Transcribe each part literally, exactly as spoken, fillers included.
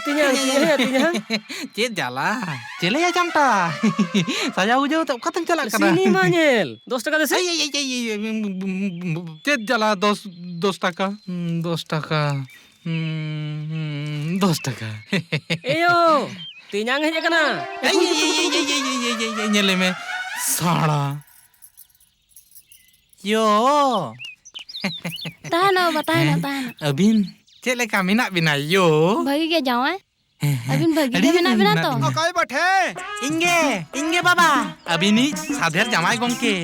ᱛᱮᱧᱟᱝ, ᱛᱮᱧᱟᱝ, ᱦᱮᱸ, ᱛᱮᱧᱟᱝ᱾ ᱪᱮᱫ ᱡᱟᱞᱟ? ᱪᱮᱞᱮᱭᱟ ᱪᱟᱢᱴᱟ? ᱥᱟᱡᱟᱣ ᱜᱩᱡᱟᱹᱣ ᱛᱮ ᱚᱠᱟᱛᱮᱢ ᱪᱟᱞᱟᱜ ᱠᱟᱱᱟ? ᱥᱤᱱᱤᱢᱟ ᱧᱮᱞ᱾ ᱫᱚᱥ ᱴᱟᱠᱟ ᱫᱮᱥᱮ᱾ ᱮᱭ, ᱮᱭ, ᱮᱭ, ᱮᱭ, ᱮᱭ, ᱮᱭ, ᱪᱮᱫ ᱡᱟᱞᱟ? ᱫᱚᱥ, ᱫᱚᱥ ᱴᱟᱠᱟ᱾ ᱦᱩᱸ, ᱫᱚᱥ ᱴᱟᱠᱟ᱾ ᱦᱩᱸ, ᱦᱩᱸ, ᱫᱚᱥ ᱴᱟᱠᱟ᱾ ᱮᱭᱳ, ᱛᱮᱧᱟᱝ ᱦᱮᱡ ᱟᱠᱟᱱᱟ᱾ ᱮᱭ, ᱮᱭ, ᱮᱭ, ᱧᱮᱞᱮ ᱢᱮ, ᱥᱟᱲᱟ᱾ ᱭᱳ᱾ ᱛᱟᱦᱮᱱᱚᱜ ᱵᱟ, ᱛᱟᱦᱮᱱᱚᱜ, ᱦᱮᱸ? ᱛᱟᱦᱮᱱᱚᱜ᱾ ᱟᱹᱵᱤᱱ ᱪᱮᱫ ᱞᱮᱠᱟ ᱢᱮᱱᱟᱜ ᱵᱤᱱᱟ ᱭᱳ? ᱵᱷᱟᱹᱜᱤ ᱜᱮ ᱡᱟᱶᱟᱭ᱾ ᱦᱮᱸ, ᱦᱮᱸ᱾ ᱟᱹᱵᱤᱱ ᱵᱷᱟᱹᱜᱤ ᱟᱹᱰᱤ ᱜᱮ ᱢᱮᱱᱟᱜ ᱵᱷᱟᱹᱜᱤ ᱵᱤᱱᱟ ᱢᱮᱱᱟᱜ ᱛᱚ? ᱵᱤᱱᱟ᱾ ᱚᱠᱚᱭ ᱵᱚᱴᱷᱮ? ᱤᱧ ᱜᱮ, ᱤᱧ ᱜᱮ ᱵᱟᱵᱟ᱾ ᱟᱹᱵᱤᱱᱤᱡ ᱥᱟᱫᱷᱮᱨ ᱡᱟᱶᱟᱭ ᱜᱚᱝᱠᱮ᱾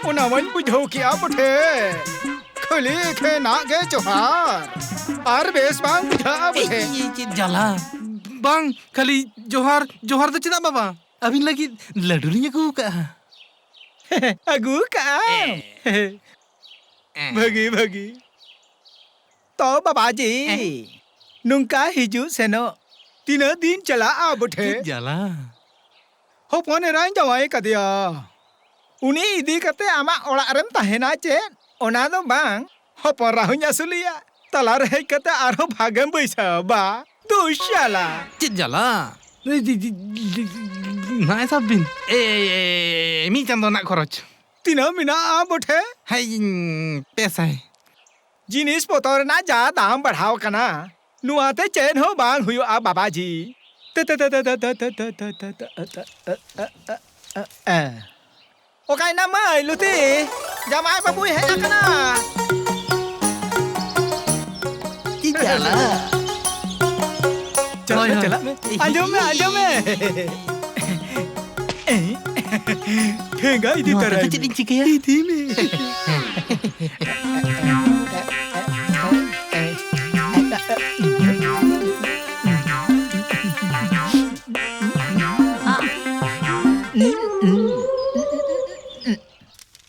ᱚᱱᱟ ᱢᱟᱧ ᱵᱩᱡᱷᱟᱹᱣ ᱠᱮᱜᱼᱟ ᱵᱚᱴᱷᱮ᱾ ᱠᱷᱟᱹᱞᱤ ᱮᱠᱷᱮᱱᱟᱜ ᱜᱮ ᱡᱚᱦᱟᱨ᱾ ᱟᱨ ᱵᱮᱥ ᱵᱟᱝ ᱵᱩᱡᱷᱟᱹᱜᱼᱟ ᱵᱚᱴᱷᱮ᱾ ᱮᱭ, ᱪᱮᱫ ᱡᱟᱞᱟ? ᱵᱟᱝ, ᱠᱷᱟᱹᱞᱤ ᱡᱚᱦᱟᱨ, ᱡᱚᱦᱟᱨ ᱫᱚ ᱪᱮᱫᱟᱜ ᱵᱟᱵᱟ? ᱟᱹᱵᱤᱱ ᱞᱟᱹᱜᱤᱫ ᱞᱟᱹᱰᱩ ᱞᱤᱧ ᱟᱹᱜᱩ ᱟᱠᱟᱜᱼᱟ᱾ ᱟᱹᱜᱩ ᱟᱠᱟᱜᱼᱟ? ᱮ᱾ ᱮ᱾ ᱵᱷᱟᱹᱜᱤ, ᱵᱷᱟᱹᱜᱤ᱾ ᱛᱚ ᱵᱟᱵᱟᱡᱤ, ᱮ᱾ ᱱᱚᱝᱠᱟ ᱦᱤᱡᱩᱜ ᱥᱮᱱᱚᱜ ᱛᱤᱱᱟᱹᱜ ᱫᱤᱱ ᱪᱟᱞᱟᱜᱼᱟ ᱵᱚᱴᱷᱮ? ᱪᱮᱫ ᱡᱟᱞᱟ? ᱦᱚᱯᱚᱱ ᱮᱨᱟᱧ ᱡᱟᱶᱟᱭ ᱠᱟᱫᱮᱭᱟ᱾ ᱩᱱᱤ ᱤᱫᱤ ᱠᱟᱛᱮ ᱟᱢᱟᱜ ᱚᱲᱟᱜ ᱨᱮᱢ ᱛᱟᱦᱮᱱᱟ ᱪᱮᱫ? ᱚᱱᱟ ᱫᱚ ᱵᱟᱝ, ᱦᱚᱯᱚᱱ ᱨᱟᱦᱩᱧ ᱟᱹᱥᱩᱞᱮᱭᱟ᱾ ᱛᱟᱞᱟ ᱨᱮ ᱦᱮᱡ ᱠᱟᱛᱮ ᱟᱨᱦᱚᱸ ᱵᱷᱟᱜᱮᱢ ᱵᱟᱹᱭᱥᱟᱹᱣᱟ ᱵᱟ᱾ ᱫᱩᱥᱟᱞᱟ᱾ ᱪᱮᱫ ᱡᱟᱞᱟ? ᱱᱟᱭ ᱥᱟᱵ ᱵᱤᱱ᱾ ᱮ, ᱮ, ᱮ, ᱮ, ᱢᱤᱫ ᱪᱟᱸᱫᱚ ᱨᱮᱱᱟᱜ ᱠᱷᱚᱨᱚᱪ᱾ ᱛᱤᱱᱟᱹᱜ ᱢᱮᱱᱟᱜᱼᱟ ᱵᱚᱴᱷᱮ? ᱦᱮᱸ, ᱤᱧ ᱯᱮ ᱥᱟᱭ᱾ ᱡᱤᱱᱤᱥ ᱯᱚᱛᱚᱨ ᱨᱮᱱᱟᱜ ᱡᱟ ᱫᱟᱢ ᱵᱟᱲᱦᱟᱣ ᱠᱟᱱᱟ, ᱱᱚᱣᱟ ᱛᱮ ᱪᱮᱫ ᱦᱚᱸ ᱵᱟᱝ ᱦᱩᱭᱩᱜᱼᱟ ᱵᱟᱵᱟᱡᱤ᱾ ᱛᱮ, ᱛᱮ, ᱛᱮ, ᱛᱮ, ᱛᱮ, ᱛᱮ, ᱛᱮ, ᱛᱮ, ᱛᱮ, ᱛᱮ, ᱛᱮ, ᱛᱮ, ᱛᱮ, ᱛᱮ, ᱮ᱾ ᱚᱠᱟᱭᱮᱱᱟᱢ ᱢᱟᱹᱭ ᱞᱩᱛᱤ? ᱡᱟᱢᱟᱭ ᱵᱟᱹᱵᱩᱭ ᱦᱮᱡ ᱟᱠᱟᱱᱟ᱾ ᱪᱮᱫ ᱡᱟᱞᱟ? ᱪᱟᱞᱟᱜ ᱦᱳᱭ, ᱢᱮ, ᱦᱳᱭ᱾ ᱪᱟᱞᱟᱜ ᱢᱮ᱾ ᱟᱸᱡᱚᱢ ᱢᱮ, ᱟᱸᱡᱚᱢ ᱢᱮ᱾ ᱴᱷᱮᱸᱜᱟ ᱤᱫᱤ ᱱᱚᱣᱟ ᱛᱟᱨᱟᱭ ᱛᱮᱫᱚ ᱢᱮ᱾ ᱪᱮᱫ ᱤᱧ ᱪᱤᱠᱟᱹᱭᱟ? ᱤᱫᱤ ᱢᱮ᱾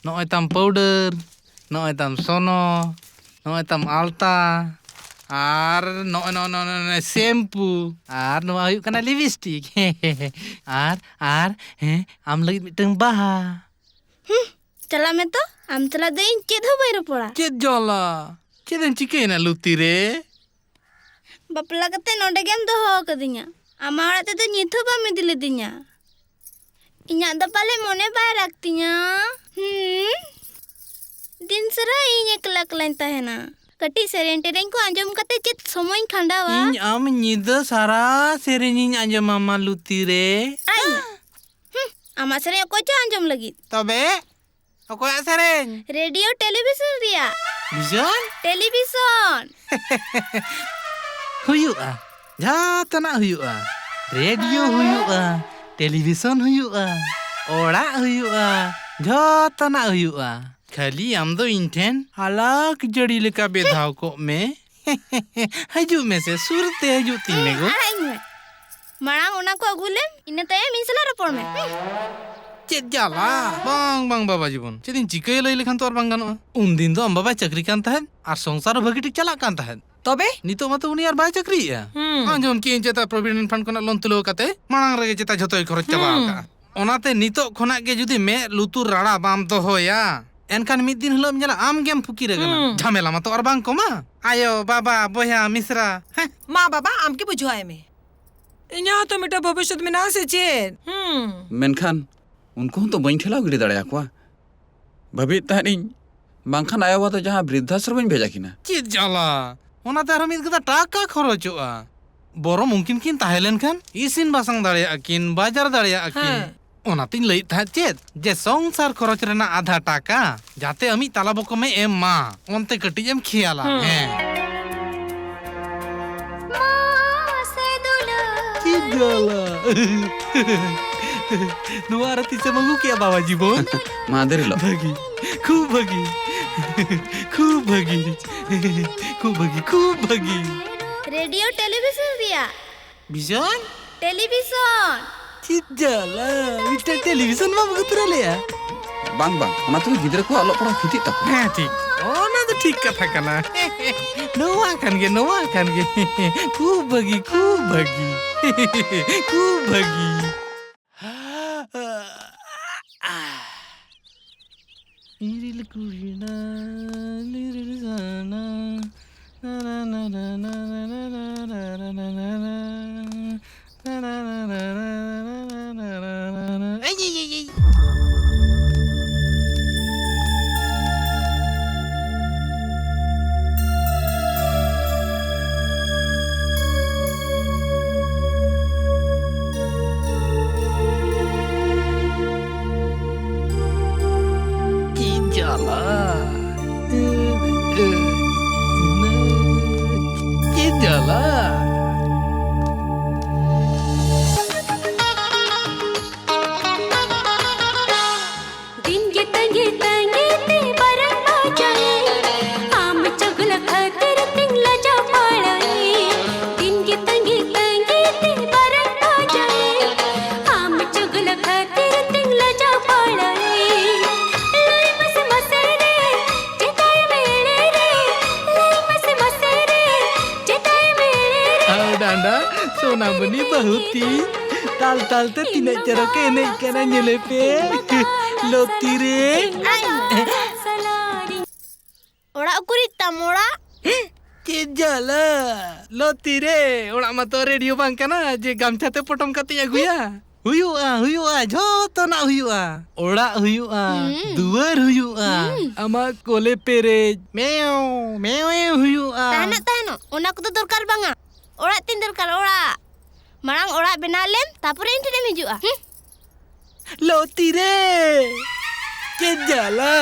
ᱱᱚᱜᱼᱚᱭ ᱛᱟᱢ ᱯᱟᱣᱰᱟᱨ, ᱱᱚᱜᱼᱚᱭ ᱛᱟᱢ ᱥᱚᱱᱚ, ᱱᱚᱜᱼᱚᱭ ᱛᱟᱢ ᱟᱞᱛᱟ, ᱟᱨ ᱱᱚᱜᱼᱚᱭ, ᱱᱚᱜᱼᱚᱭ, ᱱᱚᱜᱼᱚᱭ, ᱱᱚᱜᱼᱚᱭ ᱥᱮᱢᱯᱩ, ᱟᱨ ᱱᱚᱣᱟ ᱦᱩᱭᱩᱜ ᱠᱟᱱᱟ ᱞᱤᱯᱤᱥᱴᱤᱠ᱾ ᱟᱨ, ᱟᱨ, ᱦᱮᱸ, ᱟᱢ ᱞᱟᱹᱜᱤᱫ ᱢᱤᱫᱴᱟᱝ ᱵᱟᱦᱟ᱾ ᱦᱩᱸ, ᱪᱟᱞᱟᱜ ᱢᱮ ᱛᱚ᱾ ᱟᱢ ᱥᱟᱞᱟᱜ ᱫᱚ ᱤᱧ ᱪᱮᱫ ᱦᱚᱸ ᱵᱟᱹᱧ ᱨᱚᱯᱚᱲᱟ᱾ ᱪᱮᱫ ᱡᱟᱞᱟ? ᱪᱮᱫ ᱮᱢ ᱪᱤᱠᱟᱹᱭᱮᱱᱟ ᱞᱩᱛᱤ ᱨᱮ? ᱵᱟᱯᱞᱟ ᱠᱟᱛᱮ ᱱᱚᱰᱮ ᱜᱮᱢ ᱫᱚᱦᱚ ᱟᱠᱟᱫᱤᱧᱟ᱾ ᱟᱢᱟᱜ ᱚᱲᱟᱜ ᱛᱮᱫᱚ ᱱᱤᱛ ᱦᱚᱸ ᱵᱟᱢ ᱤᱫᱤ ᱞᱤᱫᱤᱧᱟ᱾ ᱤᱧᱟᱜ ᱫᱚ ᱯᱟᱞᱮ ᱢᱚᱱᱮ ᱵᱟᱭ ᱨᱟᱜᱽ ᱛᱤᱧᱟ᱾ ᱦᱩᱸ? ᱫᱤᱱ ᱥᱟᱨᱟ ᱤᱧ ᱮᱠᱞᱟ ᱮᱠᱞᱟᱧ ᱛᱟᱦᱮᱱᱟ᱾ ᱠᱟᱹᱴᱤᱡ ᱥᱮᱨᱮᱧ ᱴᱮᱨᱮᱧ ᱠᱚ ᱟᱸᱡᱚᱢ ᱠᱟᱛᱮ ᱪᱮᱫ ᱥᱚᱢᱚᱭᱤᱧ ᱠᱷᱟᱸᱰᱟᱣᱟ? ᱤᱧ ᱟᱢ ᱧᱤᱫᱟᱹ ᱥᱟᱨᱟ ᱥᱮᱨᱮᱧᱤᱧ ᱟᱸᱡᱚᱢᱟᱢᱟ ᱞᱩᱛᱤ ᱨᱮ᱾ ᱟᱭ ᱢᱮ᱾ ᱦᱩᱸ, ᱟᱢᱟᱜ ᱥᱮᱨᱮᱧ ᱚᱠᱚᱭ ᱪᱚ ᱟᱸᱡᱚᱢ ᱞᱟᱹᱜᱤᱫ᱾ ᱛᱚᱵᱮ ᱚᱠᱚᱭᱟᱜ ᱥᱮᱨᱮᱧ? ᱨᱮᱰᱤᱭᱳ ᱴᱮᱞᱤᱵᱷᱤᱥᱚᱱ ᱨᱮᱭᱟᱜ᱾ ᱵᱷᱤᱡᱚᱱ? ᱴᱮᱞᱤᱵᱷᱤᱥᱚᱱ᱾ ᱦᱩᱭᱩᱜᱼᱟ, ᱡᱷᱚᱛᱚᱱᱟᱜ ᱦᱩᱭᱩᱜᱼᱟ᱾ ᱨᱮᱰᱤᱭᱳ ᱦᱩᱭᱩᱜᱼᱟ, ᱴᱮᱞᱤᱵᱷᱤᱥᱚᱱ ᱦᱩᱭᱩᱜᱼᱟ, ᱚᱲᱟᱜ ᱦᱩᱭᱩᱜᱼᱟ, ᱡᱷᱚᱛᱚᱱᱟᱜ ᱦᱩᱭᱩᱜᱼᱟ᱾ ᱠᱷᱟᱹᱞᱤ ᱟᱢ ᱫᱚ ᱤᱧ ᱴᱷᱮᱱ ᱟᱞᱟᱠ ᱡᱟᱹᱲᱤ ᱞᱮᱠᱟ ᱵᱮᱫᱷᱟᱣ ᱠᱚᱜ ᱢᱮ᱾ ᱦᱤᱡᱩᱜ ᱢᱮᱥᱮ, ᱥᱩᱨ ᱛᱮ ᱦᱤᱡᱩᱜ ᱛᱤᱧ ᱢᱮ ᱜᱳ᱾ ᱟᱲᱟᱜ ᱤᱧ ᱢᱮ᱾ ᱢᱟᱲᱟᱝ ᱚᱱᱟ ᱠᱚ ᱟᱹᱜᱩ ᱞᱮᱢ, ᱤᱱᱟᱹ ᱛᱟᱭᱚᱢ ᱤᱧ ᱥᱟᱞᱟᱜ ᱨᱚᱯᱚᱲ ᱢᱮ᱾ ᱦᱩᱸ᱾ ᱪᱮᱫ ᱡᱟᱞᱟ! ᱵᱟᱝ, ᱵᱟᱝ, ᱵᱟᱵᱟ ᱡᱤᱵᱚᱱ᱾ ᱪᱮᱫ ᱤᱧ ᱪᱤᱠᱟᱹᱭᱟ ᱞᱟᱹᱭ ᱞᱮᱠᱷᱟᱱ ᱛᱚ ᱟᱨ ᱵᱟᱝ ᱜᱟᱱᱚᱜᱼᱟ᱾ ᱩᱱᱫᱤᱱ ᱫᱚ ᱟᱢ ᱵᱟᱵᱟᱭ ᱪᱟᱹᱠᱨᱤ ᱠᱟᱱ ᱛᱟᱦᱮᱸᱫ ᱟᱨ ᱥᱚᱝᱥᱟᱨ ᱦᱚᱸ ᱵᱷᱟᱹᱜᱤ ᱴᱷᱤᱠ ᱪᱟᱞᱟᱜ ᱠᱟᱱ ᱛᱟᱦᱮᱸᱫ᱾ ᱛᱚᱵᱮ? ᱱᱤᱛᱚᱜ ᱢᱟᱛᱚ ᱩᱱᱤ ᱟᱨ ᱵᱟᱭ ᱪᱟᱹᱠᱨᱤᱭᱮᱜᱼᱟ᱾ ᱦᱩᱸ᱾ ᱟᱸᱡᱚᱢ ᱠᱮᱜᱼᱟᱹᱧ ᱪᱮᱛᱟ Provident Fund ᱠᱷᱚᱱᱟᱜ loan ᱛᱩᱞᱟᱹᱣ ᱠᱟᱛᱮ ᱢᱟᱲᱟᱝ ᱨᱮᱜᱮ ᱪᱮᱛᱟ ᱡᱷᱚᱛᱚᱭ ᱠᱷᱚᱨᱚᱪ ᱪᱟᱵᱟ ᱦᱩᱸ᱾ ᱟᱠᱟᱜᱼᱟ᱾ ᱚᱱᱟᱛᱮ ᱱᱤᱛᱚᱜ ᱠᱷᱚᱱᱟᱜ ᱜᱮ ᱡᱩᱫᱤ ᱢᱮᱫ ᱞᱩᱛᱩᱨ ᱨᱟᱲᱟ ᱵᱟᱢ ᱫᱚᱦᱚᱭᱟ, ᱮᱱᱠᱷᱟᱱ ᱢᱤᱫ ᱫᱤᱱ ᱦᱤᱞᱳᱜ ᱮᱢ ᱧᱮᱞᱟ ᱟᱢ ᱜᱮᱢ ᱯᱷᱩᱠᱤᱨ ᱟᱠᱟᱱᱟ᱾ ᱦᱩᱸ᱾ ᱡᱷᱟᱢᱮᱞᱟ ᱢᱟᱛᱚ ᱟᱨ ᱵᱟᱝ ᱠᱚᱢᱟ᱾ ᱟᱭᱳ, ᱵᱟᱵᱟ, ᱵᱚᱭᱦᱟ, ᱢᱤᱥᱨᱟ, ᱦᱮᱸ᱾ ᱢᱟ ᱵᱟᱵᱟ, ᱟᱢ ᱜᱮ ᱵᱩᱡᱷᱟᱹᱣ ᱟᱭ ᱢᱮ᱾ ᱤᱧᱟᱹᱜ ᱦᱚᱸᱛᱚ ᱢᱤᱫᱴᱟᱝ ᱵᱷᱚᱵᱤᱥᱥᱚᱛ ᱢᱮᱱᱟᱜᱼᱟ ᱥᱮ ᱪᱮᱫ? ᱦᱩᱸ᱾ ᱢᱮᱱᱠᱷᱟᱱ ᱩᱱᱠᱩ ᱦᱚᱸᱛᱚ ᱵᱟᱹᱧ ᱴᱷᱮᱞᱟᱣ ᱜᱤᱰᱤ ᱫᱟᱲᱮᱭᱟᱠᱚᱣᱟ᱾ ᱵᱷᱟᱹᱵᱤᱭᱮᱫ ᱛᱟᱦᱮᱸᱫ ᱤᱧ, ᱵᱟᱝᱠᱷᱟᱱ ᱟᱭᱳ ᱵᱟᱵᱟ ᱫᱚ ᱡᱟᱦᱟᱸ ᱵᱨᱤᱫᱽᱫᱷᱟᱥᱨᱚᱢ ᱤᱧ ᱵᱷᱮᱡᱟ ᱠᱤᱱᱟ᱾ ᱪᱮᱫ ᱡᱟᱞᱟ! ᱚᱱᱟᱛᱮ ᱟᱨᱦᱚᱸ ᱢᱤᱫ ᱜᱟᱫᱟ ᱴᱟᱠᱟ ᱠᱷᱚᱨᱚᱪᱚᱜᱼᱟ᱾ ᱵᱚᱨᱚᱢ ᱩᱱᱠᱤᱱ ᱠᱤᱱ ᱛᱟᱦᱮᱸ ᱞᱮᱱᱠᱷᱟᱱ ᱤᱥᱤᱱ ᱵᱟᱥᱟᱝ ᱫᱟᱲᱮᱭᱟᱜᱼᱟ ᱠᱤᱱ, ᱵᱟᱡᱟᱨ ᱫᱟᱲᱮᱭᱟᱜᱼᱟ ᱠᱤᱱ᱾ ᱦᱮᱸ᱾ ᱚᱱᱟᱛᱤᱧ ᱞᱟᱹᱭᱮᱫ ᱛᱟᱦᱮᱸᱫ ᱪᱮᱫ, ᱡᱮ ᱥᱚᱝᱥᱟᱨ ᱠᱷᱚᱨᱚᱪ ᱨᱮᱱᱟᱜ ᱟᱫᱷᱟ ᱴᱟᱠᱟ ᱡᱟᱛᱮ ᱟᱢᱤᱡ ᱛᱟᱞᱟ ᱵᱚᱠᱚᱢᱮ ᱮᱢ ᱢᱟ, ᱚᱱᱛᱮ ᱠᱟᱹᱴᱤᱡ ᱮᱢ ᱠᱷᱮᱭᱟᱞᱟ᱾ ᱦᱩᱸ᱾ ᱦᱮᱸ᱾ ᱪᱮᱫ ᱡᱟᱞᱟ! ᱱᱚᱣᱟ ᱟᱨ ᱛᱤᱥᱮᱢ ᱟᱹᱜᱩ ᱠᱮᱜᱼᱟ ᱵᱟᱵᱟ ᱡᱤᱵᱚᱱ? ᱢᱟᱦᱫᱮᱨ ᱦᱤᱞᱳᱜ᱾ ᱵᱷᱟᱹᱜᱤ, ᱠᱷᱩᱵ ᱵᱷᱟᱹᱜᱤ, ᱠᱷᱩᱵ ᱵᱷᱟᱹᱜᱤ, ᱠᱷᱩᱵ ᱵᱷᱟᱹᱜᱤ, ᱠᱷᱩᱵ ᱵᱷᱟᱹᱜᱤ᱾ ᱨᱮᱰᱤᱭᱳ ᱴᱮᱞᱤᱵᱷᱤᱥᱚᱱ ᱨᱮᱭᱟᱜ ᱵᱷᱤᱡᱚᱱ? ᱴᱮᱞᱤᱵᱷᱤᱥᱚᱱ᱾ ᱪᱮᱫ ᱡᱟᱞᱟ, ᱢᱤᱫᱴᱟᱝ ᱴᱮᱞᱤᱵᱷᱤᱥᱚᱱ ᱵᱟᱢ ᱟᱹᱜᱩ ᱛᱚᱨᱟ ᱞᱮᱭᱟ? ᱵᱟᱝ, ᱵᱟᱝ, ᱚᱱᱟ ᱛᱮᱫᱚ ᱜᱤᱫᱽᱨᱟᱹ ᱠᱚᱣᱟᱜ ᱚᱞᱚᱜ ᱯᱟᱲᱦᱟᱣ ᱠᱷᱚᱛᱤᱜ ᱛᱟᱠᱚᱣᱟ᱾ ᱦᱮᱸ, ᱴᱷᱤᱠ, ᱚᱱᱟ ᱫᱚ ᱴᱷᱤᱠ ᱠᱟᱛᱷᱟ ᱠᱟᱱᱟ᱾ ᱱᱚᱣᱟ ᱠᱷᱟᱱ ᱜᱮ, ᱱᱚᱣᱟ ᱠᱷᱟᱱ ᱜᱮ᱾ ᱠᱷᱩᱵ ᱵᱷᱟᱹᱜᱤ, ᱠᱷᱩᱵ ᱵᱷᱟᱹᱜᱤ, ᱠᱷᱩᱵ ᱵᱷᱟᱹᱜᱤ᱾ ᱤᱧ ᱨᱤᱱ ᱪᱮᱫ ᱡᱟᱞᱟ! ᱪᱮᱫ ᱡᱟᱞᱟ! ᱫᱤᱱ ᱜᱮ ᱛᱟᱺᱜᱤ ᱛᱟᱺᱜᱤ ᱛᱮ ᱵᱟᱨᱚ ᱵᱟᱡᱟᱭᱮᱱ, ᱟᱢ ᱪᱩᱜᱞᱟᱹ ᱠᱷᱟᱹᱛᱤᱨ ᱛᱤᱧ ᱞᱟᱡᱟᱣ ᱯᱟᱲᱟᱭᱮᱱ᱾ ᱫᱤᱱ ᱜᱮ ᱛᱟᱺᱜᱤ ᱛᱟᱺᱜᱤ ᱛᱮ ᱵᱟᱨᱚ ᱵᱟᱡᱟᱭᱮᱱ, ᱟᱢ ᱪᱩᱜᱞᱟᱹ ᱠᱷᱟᱹᱛᱤᱨ ᱛᱤᱧ ᱞᱟᱡᱟᱣ ᱯᱟᱲᱟᱭᱮᱱ᱾ ᱞᱟᱹᱭ ᱢᱮᱥᱮ ᱢᱟᱥᱮ ᱨᱮ, ᱪᱮᱫᱟᱜ ᱮᱢ ᱮᱲᱮ ᱨᱮ? ᱞᱟᱹᱭ ᱢᱮᱥᱮ ᱢᱟᱥᱮ ᱨᱮ, ᱪᱮᱫᱟᱜ ᱮᱢ ᱮᱲᱮ ᱨᱮ? ᱟᱣ ᱰᱟᱸᱰᱟ, ᱥᱳᱱᱟᱢᱚᱱᱤ ᱵᱟᱹᱦᱩ ᱛᱤᱧ, ᱛᱟᱞ ᱛᱟᱞ ᱛᱮ ᱛᱤᱱᱟᱹᱜ ᱪᱚᱨᱚᱠ ᱮ ᱮᱱᱮᱡ ᱠᱟᱱᱟ, ᱧᱮᱞᱮ ᱯᱮ᱾ ᱞᱚᱛᱤ ᱨᱮ᱾ ᱚᱲᱟᱜ ᱩᱠᱩᱨᱤᱡ ᱛᱟᱢ ᱚᱲᱟᱜ? ᱪᱮᱫ ᱡᱟᱞᱟ! ᱞᱚᱛᱤ ᱨᱮ, ᱚᱲᱟᱜ ᱢᱟᱛᱚ ᱨᱮᱰᱤᱭᱳ ᱵᱟᱝ ᱠᱟᱱᱟ ᱡᱮ ᱜᱟᱢᱪᱷᱟ ᱛᱮ ᱯᱚᱴᱚᱢ ᱠᱟᱛᱮᱧ ᱟᱹᱜᱩᱭᱟ᱾ ᱦᱩᱭᱩᱜᱼᱟ, ᱦᱩᱭᱩᱜᱼᱟ, ᱡᱷᱚᱛᱚᱱᱟᱜ ᱦᱩᱭᱩᱜᱼᱟ᱾ ᱚᱲᱟᱜ ᱦᱩᱭᱩᱜᱼᱟ, ᱦᱩᱸ᱾ ᱫᱩᱣᱟᱹᱨ ᱦᱩᱭᱩᱜᱼᱟ, ᱦᱩᱸ᱾ ᱟᱢᱟᱜ ᱠᱚᱞᱮ ᱯᱮᱨᱮᱡ, ᱢᱮᱣ, ᱢᱮᱣᱮ ᱦᱩᱭᱩᱜᱼᱟ᱾ ᱛᱟᱦᱮᱱᱚᱜ, ᱛᱟᱦᱮᱱᱚᱜ, ᱚᱱᱟ ᱠᱚᱫᱚ ᱫᱚᱨᱠᱟᱨ ᱵᱟᱝᱟ᱾ ᱚᱲᱟᱜ ᱛᱤᱧ ᱫᱚᱨᱠᱟᱨ, ᱚᱲᱟᱜ᱾ ᱢᱟᱲᱟᱝ ᱚᱲᱟᱜ ᱵᱮᱱᱟᱣ ᱞᱮᱢ, ᱛᱟᱯᱚᱨᱮ ᱤᱧ ᱴᱷᱮᱱᱮᱢ ᱦᱤᱡᱩᱜᱼᱟ᱾ ᱦᱩᱸ᱾ ᱞᱚᱛᱤ ᱨᱮ! ᱪᱮᱫ ᱡᱟᱞᱟ!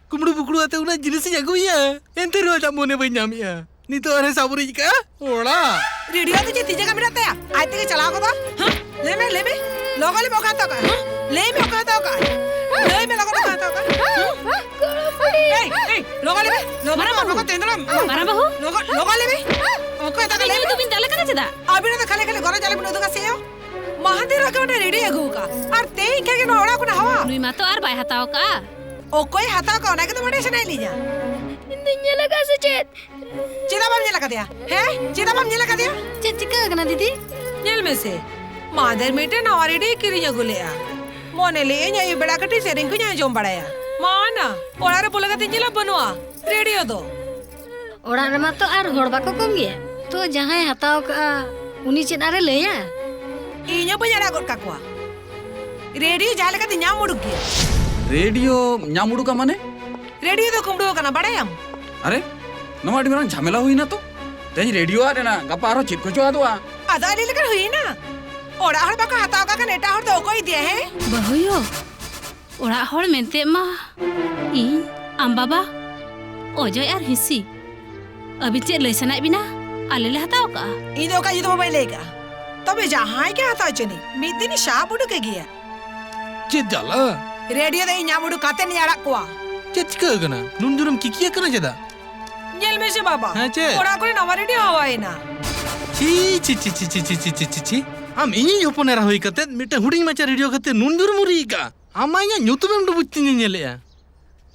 ᱠᱩᱢᱵᱽᱲᱩ ᱵᱩᱠᱲᱩ ᱟᱛᱮ ᱩᱱᱟᱹᱜ ᱡᱤᱱᱤᱥᱤᱧ ᱟᱹᱜᱩᱭᱟ, ᱮᱱᱛᱮ ᱨᱮᱦᱚᱸ ᱟᱡᱟᱜ ᱢᱚᱱᱮ ᱵᱟᱹᱧ ᱧᱟᱢᱮᱜᱼᱟ᱾ ᱱᱤᱛᱚᱜ ᱟᱨᱦᱚᱸ ᱥᱟᱵ ᱩᱨᱤᱡ ᱠᱟᱜᱼᱟ ᱚᱲᱟᱜ᱾ ᱨᱮᱰᱤᱭᱳ ᱫᱚ ᱪᱮᱫ ᱛᱤ ᱡᱟᱸᱜᱟ ᱢᱮᱱᱟᱜ ᱛᱟᱭᱟ? ᱟᱡ ᱛᱮᱜᱮ ᱪᱟᱞᱟᱣ ᱜᱚᱫᱚᱜ᱾ ᱦᱮᱸ? ᱞᱟᱹᱭ ᱢᱮ, ᱞᱟᱹᱭ ᱢᱮ᱾ ᱞᱚᱜᱚᱱ ᱞᱟᱹᱭ ᱢᱮ, ᱚᱠᱚᱭ ᱦᱟᱛᱟᱣ ᱠᱟᱜᱼᱟ? ᱦᱮᱸ? ᱞᱟᱹᱭ ᱢᱮ, ᱚᱠᱚᱭ ᱦᱟᱛᱟᱣ ᱠᱟᱜᱼᱟ? ᱞᱟᱹᱭ ᱢᱮ, ᱞᱚᱜᱚᱱ ᱚᱠᱚᱭ ᱦᱟᱛᱟᱣ ᱠᱟᱜᱼᱟ? ᱦᱮᱸ? ᱮᱭ, ᱮᱭ, ᱞᱚᱜᱚᱱ ᱞᱟᱹᱭ ᱢᱮ᱾ ᱞᱚᱜᱚᱱ, ᱢᱟᱨᱟᱝ ᱵᱟᱹᱦᱩ᱾ ᱞᱚᱜᱚᱱ ᱛᱮᱱᱫᱨᱚᱢ᱾ ᱢᱟᱨᱟᱝ ᱵᱟᱹᱦᱩ᱾ ᱞᱚᱜᱚᱱ, ᱞᱚᱜᱚᱱ ᱞᱟᱹᱭ ᱢᱮ᱾ ᱚᱠᱚᱭ ᱦᱟᱛᱟᱣ ᱠᱟᱜᱼᱟ? ᱟᱹᱵᱤᱱ ᱞᱟᱹᱭ ᱢᱮ᱾ ᱧᱩᱛᱩᱢ ᱵᱤᱱ ᱫᱟᱞᱮ ᱠᱟᱱᱟ ᱪᱮᱫᱟᱜ? ᱟᱹᱵᱤᱱ ᱫᱚ ᱠᱷᱟᱹᱞᱤ, ᱠᱷᱟᱹᱞᱤ ᱜᱚᱨᱚᱡᱽ ᱟᱞᱚ ᱵᱤᱱ ᱩᱫᱩᱜᱟ ᱥᱮ ᱭᱳ᱾ ᱢᱟᱦᱟᱫᱮᱨ ᱨᱟᱜᱮ ᱚᱸᱰᱮ ᱨᱮᱰᱤ ᱟᱹᱜᱩ ᱟᱠᱟᱫ᱾ ᱟᱨ ᱛᱮᱦᱮᱧ ᱠᱷᱟᱱ ᱜᱮ ᱱᱚᱣᱟ ᱚᱲᱟᱜ ᱠᱷᱚᱱᱟᱜ ᱦᱟᱣᱟ᱾ ᱱᱩᱭ ᱢᱟᱛᱚ ᱟᱨ ᱵᱟᱭ ᱦᱟᱛᱟᱣ ᱠᱟᱜᱼᱟ᱾ ᱚᱠᱚᱭ ᱦᱟᱛᱟᱣ ᱠᱟᱜ, ᱚᱱᱟ ᱜᱮᱛᱚ ᱵᱟᱰᱟᱭ ᱥᱟᱱᱟᱭᱮᱫ ᱞᱤᱧᱟ᱾ ᱤᱧ ᱫᱩᱧ ᱧᱮᱞ ᱟᱠᱟᱫ ᱥᱮ ᱪᱮᱫ? ᱪᱮᱫᱟᱜ ᱵᱟᱢ ᱧᱮᱞ ᱟᱠᱟᱫᱮᱭᱟ? ᱦᱮᱸ? ᱪᱮᱫᱟᱜ ᱵᱟᱢ ᱧᱮᱞ ᱟᱠᱟᱫᱮᱭᱟ? ᱪᱮᱫ ᱪᱤᱠᱟᱹ ᱟᱠᱟᱱᱟ ᱫᱤᱫᱤ? ᱧᱮᱞ ᱢᱮᱥᱮ, ᱢᱟᱦᱟᱫᱮᱨ ᱢᱤᱫᱴᱮᱱ ᱱᱟᱣᱟ ᱨᱮᱰᱤᱭᱳᱭ ᱠᱤᱨᱤᱧ ᱟᱹᱜᱩ ᱞᱮᱜᱼᱟ᱾ ᱢᱚᱱᱮ ᱞᱮᱜᱼᱟᱹᱧ ᱟᱹᱭᱩᱵ ᱵᱮᱲᱟ ᱠᱟᱹᱴᱤᱡ ᱥᱮᱨᱮᱧ ᱠᱚᱧ ᱟᱸᱡᱚᱢ ᱵᱟᱲᱟᱭᱟ᱾ ᱢᱟ ᱱᱟ, ᱚᱲᱟᱜ ᱨᱮ ᱵᱚᱞᱚ ᱠᱟᱛᱮ ᱧᱮᱞᱟ, ᱵᱟᱹᱱᱩᱜᱼᱟ ᱨᱮᱰᱤᱭᱳ ᱫᱚ᱾ ᱚᱲᱟᱜ ᱨᱮᱢᱟ ᱛᱚ ᱟᱨ ᱦᱚᱲ ᱵᱟᱠᱚ ᱠᱚᱢ ᱜᱮᱭᱟ᱾ ᱛᱚ ᱡᱟᱦᱟᱸᱭ ᱦᱟᱛᱟᱣ ᱠᱟᱜᱼᱟ, ᱩᱱᱤ ᱪᱮᱫ ᱟᱨᱮ ᱞᱟᱹᱭᱟ? ᱤᱧ ᱦᱚᱸ ᱵᱟᱹᱧ ᱟᱲᱟᱜ ᱜᱚᱫ ᱠᱟᱠᱚᱣᱟ᱾ ᱨᱮᱰᱤᱭᱳ ᱡᱟᱦᱟᱸ ᱞᱮᱠᱟᱛᱮ ᱧᱟᱢ ᱩᱰᱩᱠ ᱜᱮᱭᱟ᱾ ᱨᱮᱰᱤᱭᱳ ᱧᱟᱢ ᱩᱰᱩᱠᱟ ᱢᱟᱱᱮ? ᱨᱮᱰᱤᱭᱳ ᱫᱚ ᱠᱩᱢᱵᱽᱲᱩ ᱟᱠᱟᱱᱟ, ᱵᱟᱲᱟᱭᱟᱢ? ᱟᱨᱮ, ᱱᱚᱣᱟ ᱟᱹᱰᱤ ᱢᱟᱨᱟᱝ ᱡᱷᱟᱢᱮᱞᱟ ᱦᱩᱭᱱᱟ ᱛᱚ᱾ ᱛᱮᱦᱮᱧ ᱨᱮᱰᱤᱭᱳ ᱟᱫ ᱮᱱᱟ, ᱜᱟᱯᱟ ᱟᱨᱦᱚᱸ ᱪᱮᱫ ᱠᱚᱪᱚ ᱟᱫᱚᱜᱼᱟ᱾ ᱟᱫᱚ ᱟᱹᱰᱤ ᱞᱮᱠᱟᱱ ᱦᱩᱭᱱᱟ᱾ ᱚᱲᱟᱜ ᱦᱚᱲ ᱵᱟᱠᱚ ᱦᱟᱛᱟᱣ ᱠᱟᱜ ᱠᱷᱟᱱ ᱮᱴᱟᱜ ᱦᱚᱲ ᱫᱚ ᱚᱠᱚᱭ ᱤᱫᱤᱭᱟ, ᱦᱮᱸ? ᱵᱟᱹᱦᱩᱭᱳ, ᱚᱲᱟᱜ ᱦᱚᱲ ᱢᱮᱱᱛᱮ ᱢᱟ ᱤᱧ, ᱟᱢ ᱵᱟᱵᱟ, ᱚᱡᱚᱭ ᱟᱨ ᱦᱤᱸᱥᱤ᱾ ᱟᱹᱵᱤᱱ ᱪᱮᱫ ᱞᱟᱹᱭ ᱥᱟᱱᱟᱭᱮᱫ ᱵᱤᱱᱟ? ᱟᱞᱮ ᱞᱮ ᱦᱟᱛᱟᱣ ᱠᱟᱜᱼᱟ᱾ ᱤᱧ ᱫᱚ ᱚᱠᱟ ᱧᱩᱛᱩᱢ ᱦᱚᱸ ᱵᱟᱹᱧ ᱞᱟᱹᱭ ᱠᱟᱜᱼᱟ᱾ ᱛᱚᱵᱮ ᱡᱟᱦᱟᱸᱭ ᱜᱮ ᱦᱟᱛᱟᱣ ᱦᱚᱪᱚᱱᱤᱡ, ᱢᱤᱫ ᱫᱤᱱ ᱥᱟᱵ ᱩᱰᱩᱠᱮ ᱜᱮᱭᱟ᱾ ᱪᱮᱫ ᱡᱟᱞᱟ? ᱨᱮᱰᱤᱭᱳ ᱫᱚ ᱤᱧ ᱧᱟᱢ ᱩᱰᱩᱠ ᱠᱟᱛᱮ ᱤᱧ ᱟᱲᱟᱜ ᱠᱚᱣᱟ᱾ ᱪᱮᱫ ᱪᱤᱠᱟᱹ ᱟᱠᱟᱱᱟ? ᱱᱩᱱ ᱡᱳᱨᱮᱢ ᱠᱤᱠᱤᱭᱟᱹ ᱠᱟᱱᱟ ᱪᱮᱫᱟᱜ? ᱧᱮᱞ ᱢᱮᱥᱮ ᱵᱟᱵᱟ, ᱦᱮᱸ, ᱪᱮᱫ? ᱚᱲᱟᱜ ᱠᱚᱨᱮ ᱱᱟᱣᱟ ᱨᱮᱰᱤᱭᱳ ᱦᱟᱣᱟᱭᱮᱱᱟ᱾ ᱪᱷᱤ, ᱪᱷᱤ, ᱪᱷᱤ᱾ ᱟᱢ ᱤᱧᱤᱡ ᱦᱚᱯᱚᱱ ᱮᱨᱟ ᱦᱩᱭ ᱠᱟᱛᱮ ᱢᱤᱫᱴᱟᱝ ᱦᱩᱰᱤᱧ ᱢᱟᱪᱷᱟ ᱨᱮᱰᱤᱭᱳ ᱠᱷᱟᱹᱛᱤᱨ ᱱᱩᱱ ᱡᱳᱨᱮᱢ ᱩᱨᱤ ᱟᱠᱟᱜᱼᱟ? ᱟᱢ ᱢᱟ ᱤᱧᱟᱜ ᱧᱩᱛᱩᱢᱮᱢ ᱰᱩᱵᱩᱡ ᱛᱤᱧ ᱧᱮᱞᱮᱜᱼᱟ᱾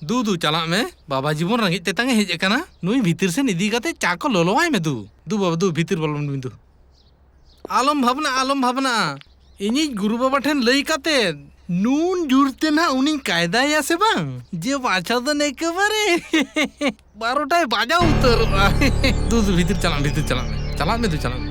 ᱫᱩ, ᱫᱩ, ᱪᱟᱞᱟᱜ ᱢᱮ᱾ ᱵᱟᱵᱟ ᱡᱤᱵᱚᱱ ᱨᱮᱸᱜᱮᱡ ᱛᱮᱛᱟᱝ ᱮ ᱦᱮᱡ ᱟᱠᱟᱱᱟ᱾ ᱱᱩᱭ ᱵᱷᱤᱛᱤᱨ ᱥᱮᱱ ᱤᱫᱤ ᱠᱟᱛᱮ ᱪᱟ ᱠᱚ ᱞᱚᱞᱚᱣᱟᱭ ᱢᱮ ᱫᱩ᱾ ᱫᱩ ᱵᱟᱵᱟ, ᱫᱩ ᱵᱷᱤᱛᱤᱨ ᱵᱚᱞᱚᱱ ᱢᱮ ᱫᱩ᱾ ᱟᱞᱚᱢ ᱵᱷᱟᱵᱽᱱᱟᱜᱼᱟ, ᱟᱞᱚᱢ ᱵᱷᱟᱵᱽᱱᱟᱜᱼᱟ᱾ ᱤᱧᱤᱡ ᱜᱩᱨᱩ ᱵᱟᱵᱟ ᱴᱷᱮᱱ ᱞᱟᱹᱭ ᱠᱟᱛᱮ ᱱᱩᱱ ᱡᱳᱨ ᱛᱮ ᱱᱟᱦᱟᱜ ᱩᱱᱤᱧ ᱠᱟᱭᱫᱟᱭᱟ ᱥᱮ ᱵᱟᱝ, ᱡᱮ ᱵᱟᱪᱷᱟ ᱫᱚ ᱮᱠᱮᱵᱟᱨᱮ ᱵᱟᱨᱚᱴᱟᱭ ᱵᱟᱡᱟᱣ ᱩᱛᱟᱹᱨᱚᱜᱼᱟ᱾ ᱫᱩ, ᱫᱩ, ᱵᱷᱤᱛᱤᱨ ᱪᱟᱞᱟᱜ ᱢᱮ, ᱵᱷᱤᱛᱤᱨ ᱪᱟᱞᱟᱜ ᱢᱮ᱾ ᱪᱟᱞᱟᱜ ᱢᱮ ᱫᱩ, ᱪᱟᱞᱟᱜ ᱢᱮ᱾